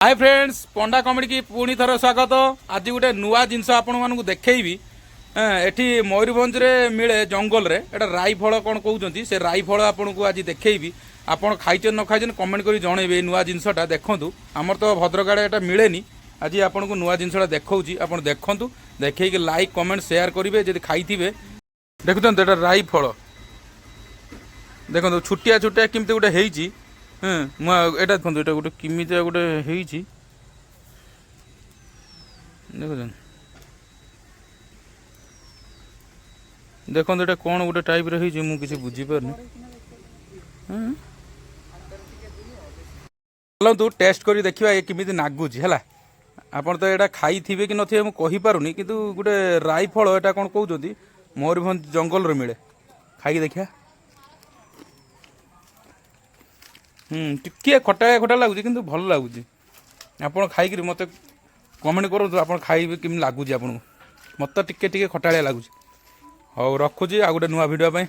High friends, Panda କମେଡ଼ିକି ପୁଣି ଥରେ ସ୍ୱାଗତ। ଆଜି ଗୋଟେ ନୂଆ ଜିନିଷ ଆପଣମାନଙ୍କୁ ଦେଖେଇବି। ଏଠି ମୟୂରଭଞ୍ଜରେ ମିଳେ ଜଙ୍ଗଲରେ। ଏଇଟା ରାଇ ଫଳ କ'ଣ କହୁଛନ୍ତି, ସେ ରାଇ ଫଳ ଆପଣଙ୍କୁ ଆଜି ଦେଖେଇବି। ଆପଣ ଖାଇଛନ୍ତି ନ ଖାଇଛନ୍ତି, କମେଣ୍ଟ କରି ଜଣେଇବେ। ଏଇ ନୂଆ ଜିନିଷଟା ଦେଖନ୍ତୁ। ଆମର ତ ଭଦ୍ରକ ଆଡ଼େ ଏଇଟା ମିଳେନି। ଆଜି ଆପଣଙ୍କୁ ନୂଆ ଜିନିଷଟା ଦେଖାଉଛି, ଆପଣ ଦେଖନ୍ତୁ। ଦେଖେଇକି ଲାଇକ୍, କମେଣ୍ଟ, ସେୟାର କରିବେ ଯଦି ଖାଇଥିବେ। ଦେଖୁଛନ୍ତି, ଏଇଟା ରାଇ ଫଳ। ଦେଖନ୍ତୁ, ଛୋଟିଆ ଛୋଟିଆ କେମିତି ଗୋଟେ ହେଇଛି। ହଁ, ମୁଁ ଏଇଟା ଦେଖନ୍ତୁ, ଏଇଟା ଗୋଟେ କେମିତିଆ ଗୋଟେ ହେଇଛି, ଦେଖୁଛନ୍ତି। ଦେଖନ୍ତୁ, ଏଇଟା କ'ଣ ଗୋଟେ ଟାଇପ୍ର ହେଇଛି, ମୁଁ କିଛି ବୁଝିପାରୁନି। ଚାଲନ୍ତୁ, ଟେଷ୍ଟ କରି ଦେଖିବା ଏ କେମିତି ନାଗୁଛି। ହେଲା, ଆପଣ ତ ଏଇଟା ଖାଇଥିବେ କି ନଥିବେ ମୁଁ କହିପାରୁନି, କିନ୍ତୁ ଗୋଟେ ରାଇ ଫଳ ଏଇଟା କ'ଣ କହୁଛନ୍ତି, ମୟୂରଭଞ୍ଜ ଜଙ୍ଗଲରେ ମିଳେ। ଖାଇକି ଦେଖିବା। ଟିକିଏ ଖଟାଳିଆ ଖଟା ଲାଗୁଛି, କିନ୍ତୁ ଭଲ ଲାଗୁଛି। ଆପଣ ଖାଇକିରି ମୋତେ କମେଣ୍ଟ କରନ୍ତୁ, ଆପଣ ଖାଇବେ କେମିତି ଲାଗୁଛି ଆପଣଙ୍କୁ। ମୋତେ ଟିକେ ଟିକେ ଖଟାଳିଆ ଲାଗୁଛି। ହଉ, ରଖୁଛି ଆଉ ଗୋଟେ ନୂଆ ଭିଡ଼ିଓ ପାଇଁ।